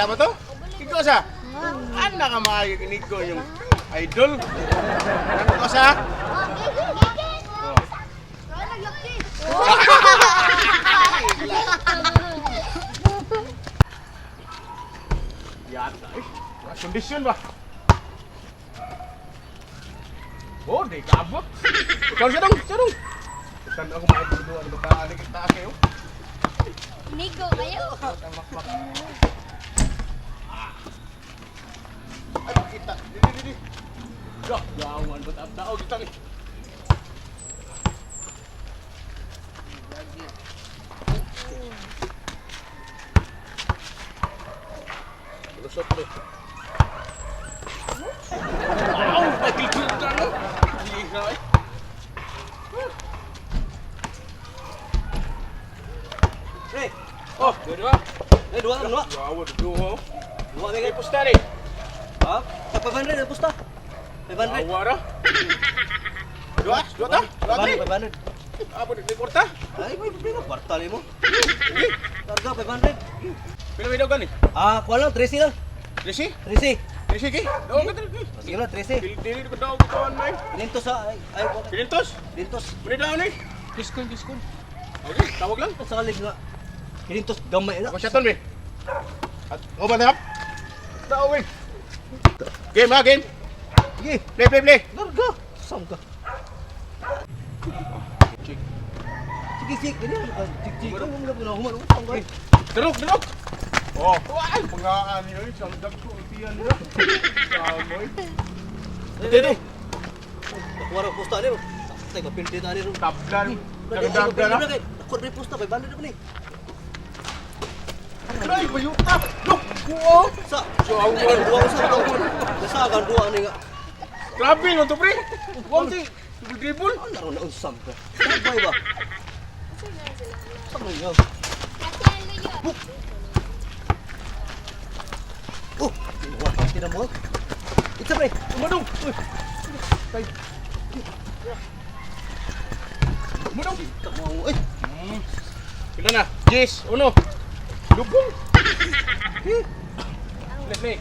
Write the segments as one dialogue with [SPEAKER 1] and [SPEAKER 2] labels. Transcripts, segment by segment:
[SPEAKER 1] Kita ba to? Ikaw sa? Ana ka maayo inigo yung idol. Ano ko sa? Yata eh. Wala kondisyon ba? Oh, di kaabot. Ikaw siya dong, siya dong. Tan ako maidol ano ba ta kita kayo?
[SPEAKER 2] Nigo kayo.
[SPEAKER 1] Ay, kita. Di di di. Dah, gawan ba tao kita ni. Lusot to. Wow, nagkikita no. Liha eh.
[SPEAKER 3] Pre,
[SPEAKER 1] Oh, dua.
[SPEAKER 3] eh, dua dua.
[SPEAKER 1] Gawa dua.
[SPEAKER 3] Dua
[SPEAKER 1] May
[SPEAKER 3] kay.
[SPEAKER 1] pusta ni.
[SPEAKER 3] Ha? Sa 500 na pusta. 500.
[SPEAKER 1] Gawa ra. Dua, dua ta. Dua ni.
[SPEAKER 3] 500.
[SPEAKER 1] Apo di kwarta.
[SPEAKER 3] Ay, may problema kwarta nimo. Karga 500.
[SPEAKER 1] Pila may daw gani?
[SPEAKER 3] Ah, kuha lang 13 lang.
[SPEAKER 1] Trisi?
[SPEAKER 3] 13.
[SPEAKER 1] Trisi ki? Daw ka trisi.
[SPEAKER 3] Sige lang 13.
[SPEAKER 1] Dili dili ko daw ko man.
[SPEAKER 3] Dinto sa ay ay kuha.
[SPEAKER 1] Pinintos?
[SPEAKER 3] Dintos.
[SPEAKER 1] Muna daw ni.
[SPEAKER 4] Diskon, diskon.
[SPEAKER 1] Okay, tawag lang.
[SPEAKER 3] Sa kalig nga. Dintos gamay na.
[SPEAKER 1] Ako siya ton be. At o ba tap? Tao eh. Game ha, game.
[SPEAKER 3] Sige,
[SPEAKER 1] Play, play, play.
[SPEAKER 3] karga. Sam ka.
[SPEAKER 1] Check.
[SPEAKER 3] Sige, sige. Ini cik cik. Ano mo na human utang ka.
[SPEAKER 1] Durok, durok. Oh, ay, mga ano yun, isang dagko, tiyan nila. Samoy.
[SPEAKER 3] Dito, dito. Kuha ra pusta ni. Tay ka pildi na ni.
[SPEAKER 1] Tabla, dagdag na.
[SPEAKER 3] Ako rin pusta 500 na ni.
[SPEAKER 1] Ay, bayuta. Look, kuo.
[SPEAKER 3] Sa
[SPEAKER 1] So, awan.
[SPEAKER 3] dua sa dua. Nasa agan dua ni nga.
[SPEAKER 1] Grabe no to, pre. Wow, ti. Dribble, dribble.
[SPEAKER 3] Ano ron na unsam ka? Sabay ba? Sa mga. Oh, wala ka mo. It's a pre.
[SPEAKER 1] Umadong. Uy. Tay. Umadong.
[SPEAKER 3] Kamo eh.
[SPEAKER 1] Pila na? Yes, uno. Lubong. Play, play.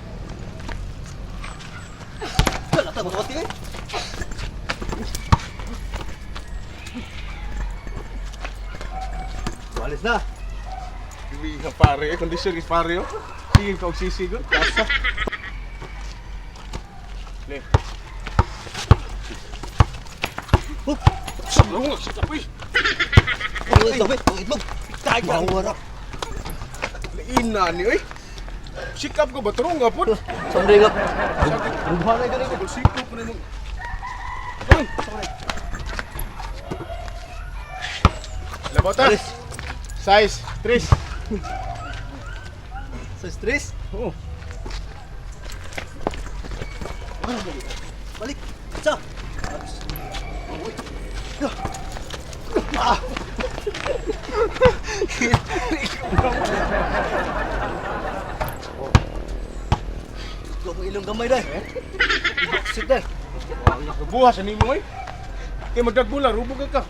[SPEAKER 3] Wala ta mo eh. Walis na.
[SPEAKER 1] Hindi ka pare, eh. Kondisyon is pare oh. Sige ka og sisig oh. Kasa. Play.
[SPEAKER 3] Oh,
[SPEAKER 1] Sablong, sikap eh.
[SPEAKER 3] oh, itlog, itlog.
[SPEAKER 1] Tay ka.
[SPEAKER 3] Mawara.
[SPEAKER 1] Ina ni oy. Sikap ko ba turong nga pod.
[SPEAKER 3] Sandre nga. Rubahan na gani.
[SPEAKER 1] Sikap ko na mo. Uy. Labota.
[SPEAKER 3] Walis.
[SPEAKER 1] Size 3.
[SPEAKER 3] Sa stress.
[SPEAKER 1] Oh.
[SPEAKER 3] Balik. Sa. Uy. Ah. Itlog mo ilong gamay dai. Sit dai.
[SPEAKER 1] Buha sa nimo oy. Kay magdagbula rubo kay ka.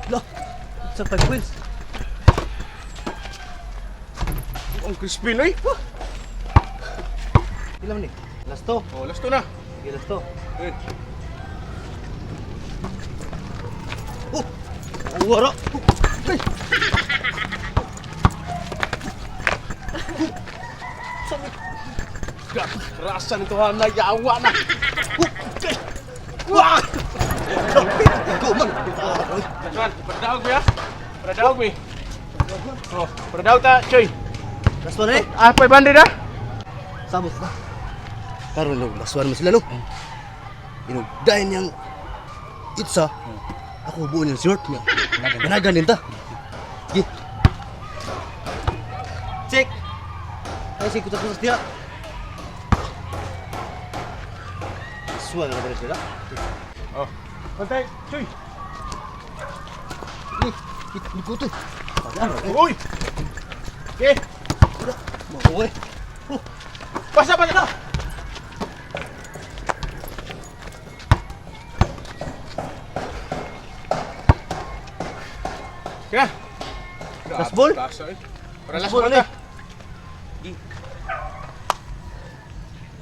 [SPEAKER 3] Lo. Sa 5 points.
[SPEAKER 1] Ang crispy oy.
[SPEAKER 3] Ilan ni? Last to.
[SPEAKER 1] Oh, last to na.
[SPEAKER 3] Sige, last to.
[SPEAKER 1] Eh.
[SPEAKER 3] Oh. Wara. Oh. Ay.
[SPEAKER 1] Grabe, rasa nito ha na yawa na.
[SPEAKER 3] Oh. Wah! Go man.
[SPEAKER 1] Juan, padaog ya. Padaog mi. Oh, padaog ta, Choy.
[SPEAKER 3] Last one eh.
[SPEAKER 1] Ah, 500 ah.
[SPEAKER 3] Sabot na. Karon no, last one mo sila no. Inog dahin niyang itsa. Ako buo niyang shirt niya. Ganagan din ta. Sige. Check. Ay sige kutas-kutas diha. Suwa na ba sila?
[SPEAKER 1] Oh. Pantay, Choy.
[SPEAKER 3] Ni, ni kutoy. Ano?
[SPEAKER 1] Uy. Okay,
[SPEAKER 3] Mauwi. Oh,
[SPEAKER 1] pasa pasa. Kaya.
[SPEAKER 3] Last ball?
[SPEAKER 1] Taas, eh. Para
[SPEAKER 3] Last
[SPEAKER 1] last
[SPEAKER 3] ball,
[SPEAKER 1] ball
[SPEAKER 3] ano
[SPEAKER 1] ta.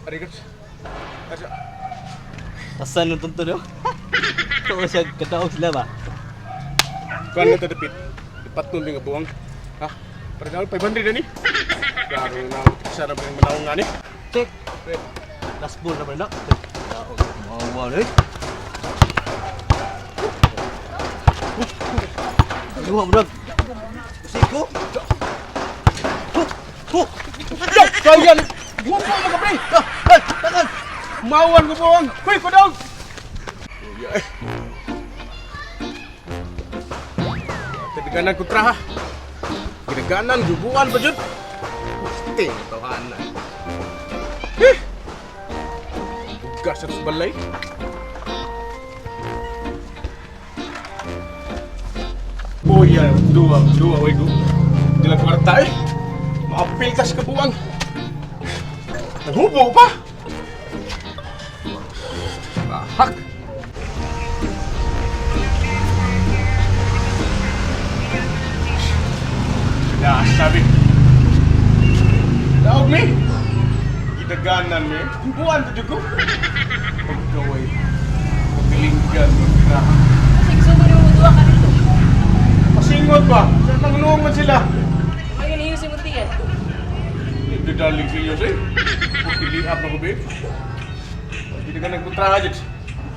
[SPEAKER 1] Arigat. Asa.
[SPEAKER 4] Tasan ng tunto no? Tuo siya kadaog sila ba?
[SPEAKER 1] Kuan na ta dapit. Ipatnon nga buwang. Ha? Para daw 500 na ni. Klaro na sa na bang manawong nga ni.
[SPEAKER 3] Check.
[SPEAKER 1] Pre.
[SPEAKER 3] Last ball na ba na? Daog. Mawa na eh. Luha mo dag. Siko. Huh! Huh!
[SPEAKER 1] Yo, kaya ni. Buwang mo ka pre.
[SPEAKER 3] Ah! Ah! Takan!
[SPEAKER 1] Mawan ko buwang. Hoy, padaog. Tinaganan ko traha. Ginaganan, gubuan pa jud. Puste, tawahan na. Eh! Bugas at balay. Boya, dua, dua, way ko. Dila kwarta eh. Maapil kas kabuang. Naghubo pa! Bahak! Ya, sabi. Daog mi. Gidaganan mi. Buwan to ko. Pagkaway. Pagilinggan magtraha.
[SPEAKER 5] Sigsugo ni mo duha ka dito.
[SPEAKER 1] Pasingot ba? Sa nangluong man sila.
[SPEAKER 5] Ay, niyo si Muntian.
[SPEAKER 1] Hindi daling siya eh. Pagiliap na ko babe. Gidaganan ko traha jud.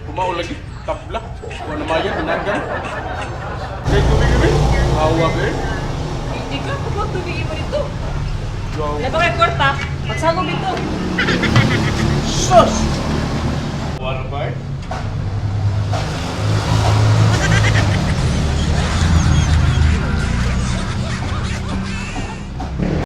[SPEAKER 1] Kumao lagi. Tabla. Wala na mayan, dinagan. Kay tubig gabi. Hawa ba eh.
[SPEAKER 5] Hindi ka pag tubig mo dito.
[SPEAKER 1] Go.
[SPEAKER 5] Wala ba kay kwarta? Pagsagom dito.
[SPEAKER 1] Sus!